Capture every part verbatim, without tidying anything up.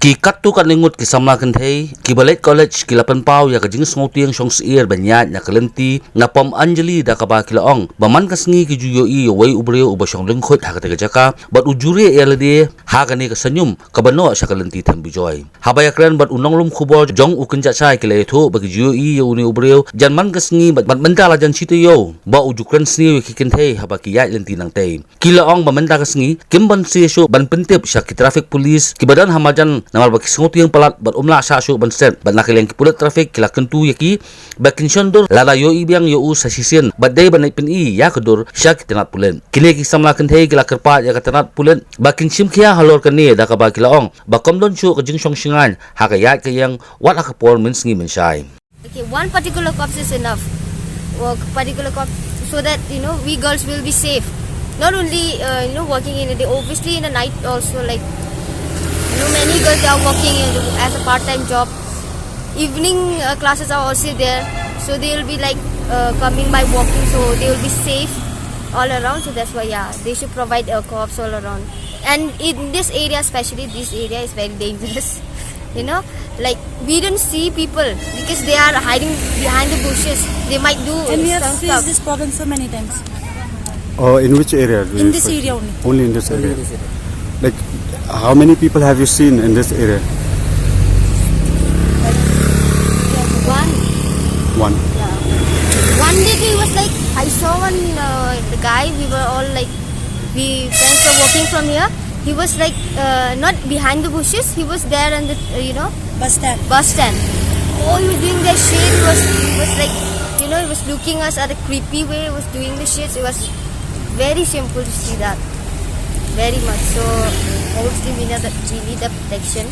Ki katto katne ngut ki samla kynthei kiba leit college ki la pynpaw ïa ka jingsngewtieng shong syier ban ïaid na ka lynti na pom Anjali da kaba ki la ong ba man ka sngi ki ju ïohi ïa uwei u briew uba shong lyngkhuid ha katei ka jaka bad u ju rieh ïa lade ha kane ka snium kaba noh sha ka lynti Them Bijoy. Haba ïakren bad u nonglum khubor jong u Kynjahshai ki la ïathuh ba ki ju ïohi ïa une u briew jan man ka sngi bad, bad mynta la jan shi taïew ba u ju kren sniew ïa ki kynthei haba ki ïaid lynti nangtei. Ki la ong ba mynta ka sngi kim banse shuh ban pyntip sha ki traffic police kiba don ha marjan namar ba ki sngewtieng palat bad um lah shah shuh ban set bad na ka liang ki pulit traffic ki la kyntu ïa ki ba kin shon dur lada ïohi biang ïa u sa shisien bad dei ban leit pyni ïa ka dur sha ki tnat pulit. Kine ki samla kynthei ki la kyrpad ïa ka tnat pulit ba kin shim khia halor kane da kaba ki la ong ba kam don shuh ka jingshong shngaiñ ha ka ïaid ka ïeng wat ha ka por mynsngi mynshai. Okay, one particular cops is enough. Work particular cops so that you know we girls will be safe. Not only uh, you know working in the day, obviously in the night also. Like you know, many girls they are working in the, as a part-time job. Evening uh, classes are also there, so they will be like uh, coming by walking, so they will be safe all around. So that's why, yeah, they should provide uh, cops all around. And in this area, especially this area, is very dangerous. You know, like we don't see people because they are hiding behind the bushes. They might do And we have some faced stuff. This problem so many times. Or in which area? Do In you this face? Area only. Only in this area. Like, how many people have you seen in this area? One. One. One day he was like, I saw one uh, the guy. We were all like, we friends were walking from here. He was like uh, not behind the bushes. He was there on the uh, you know Bus stand. bus stand. Oh, he was doing that shit. He was, he was like, you know, he was looking us at a creepy way. He was doing the shit. It was very shameful to see that. Very much. So, obviously, we need the, we need the protection.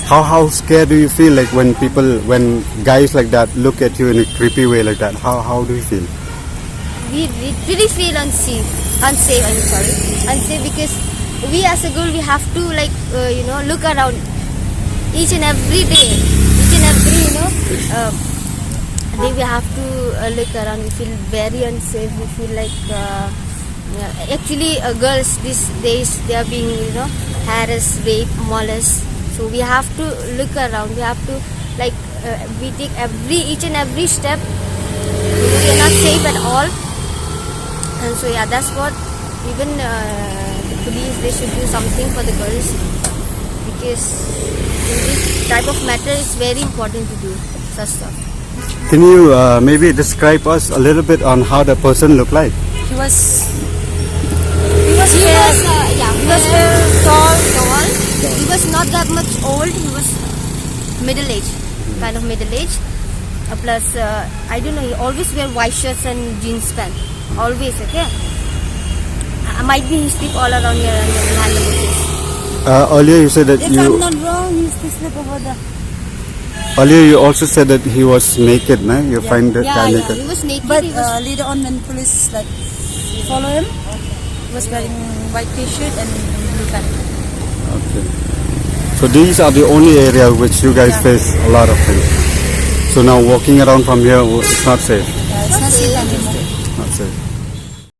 How how scared do you feel, like, when people, when guys like that look at you in a creepy way like that? How how do you feel? We literally feel unsafe. Unsafe, I'm sorry. Unsafe because we as a girl, we have to, like, uh, you know, look around each and every day. Each and every, you know, uh, day we have to uh, look around. We feel very unsafe. We feel like uh, yeah, actually uh, girls these days they are being, you know, harassed, raped, molested. So we have to look around. We have to, like, uh, we take every each and every step. We are not safe at all. And so yeah, that's what even uh, the police, they should do something for the girls because in this type of matter it's very important to do such stuff. Can you uh, maybe describe us a little bit on how the person looked like? He was. He was, he was uh, yeah, he was tall, tall. He was not that much old. He was middle age, kind of middle age. Uh, plus, uh, I don't know. He always wear white shirts and jeans pant. Always, okay. Uh, might be he sleep all around here and behind the bushes. Uh, earlier you said that If you I'm not wrong, he used to sleep over there. Earlier you also said that he was naked, no? You Yeah. Find that Yeah, guy yeah. naked. He was naked. But He was uh, later on, when police like follow him, he was wearing white T-shirt and blue pants. Okay. So these are the only area which you guys Yeah. face a lot of things. So now walking around from here, it's not safe. Yeah, it's not safe anymore.